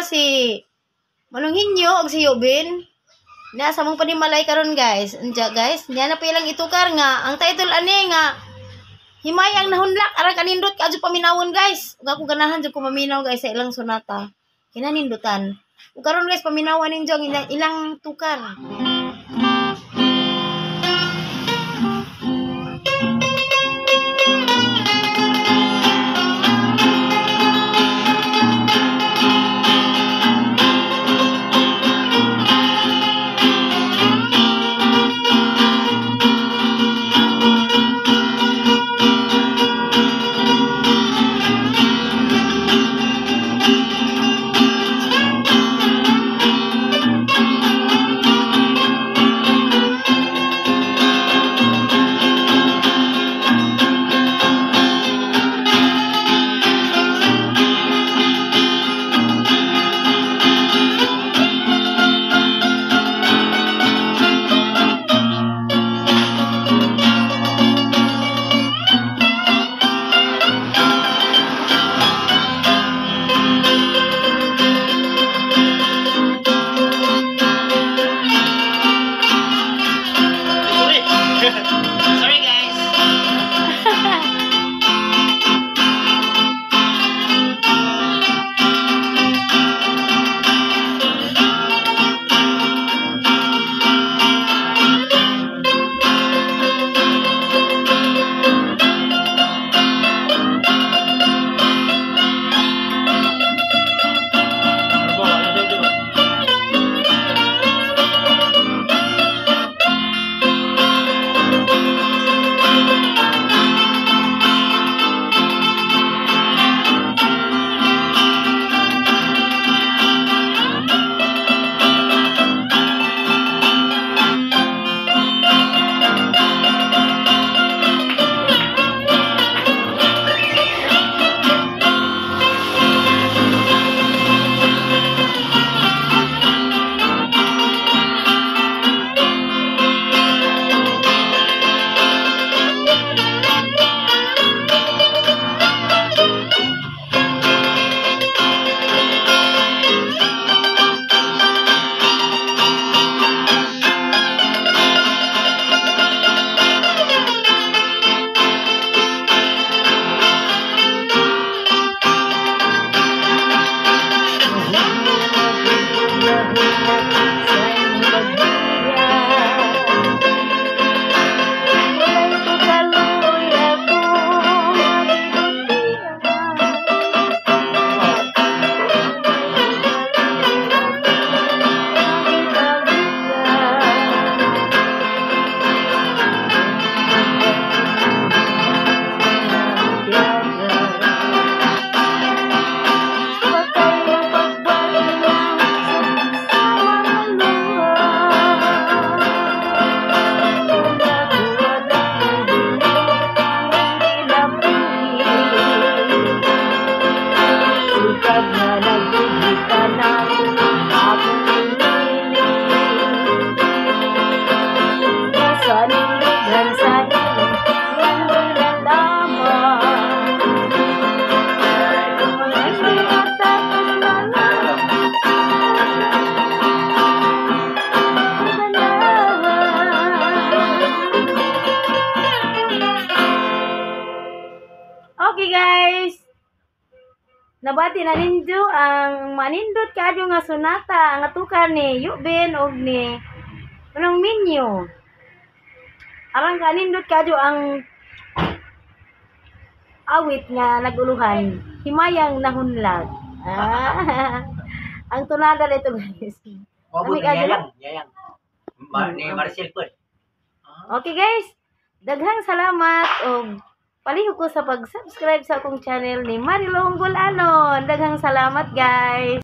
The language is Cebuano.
si Manong Hinyo og si Yubin. Na sa mong panimalay karon, guys. Unja, guys, niya na pa ilang itukar nga ang title ani nga "Himay ang Nahunlak". Arang kanindot kaadyo paminawon, guys. Ug ako ganahan jud ko maminaw, guys, sa ilang sonata. Kinanindutan. Ug karon, guys, paminawan ninyo ang ilang tukar. Sorry. Sorry, guys. Okay, guys. Nabati na ninyo ang manindot kaadyo nga sonata ang atukar ni Yubin og ni Manong Minyo. Arang kanindot kaadyo ang awit nga naguluhan "Himayang Nahunlag". Ah, ang tunada nito, guys. Mabot Lami kaadyo. yayang, yayang. Ma, ni Marcel po. Okay, guys, daghang salamat og palihog ko sa pag-subscribe sa akong channel ni Marilong Bulanon. Daghang salamat, guys.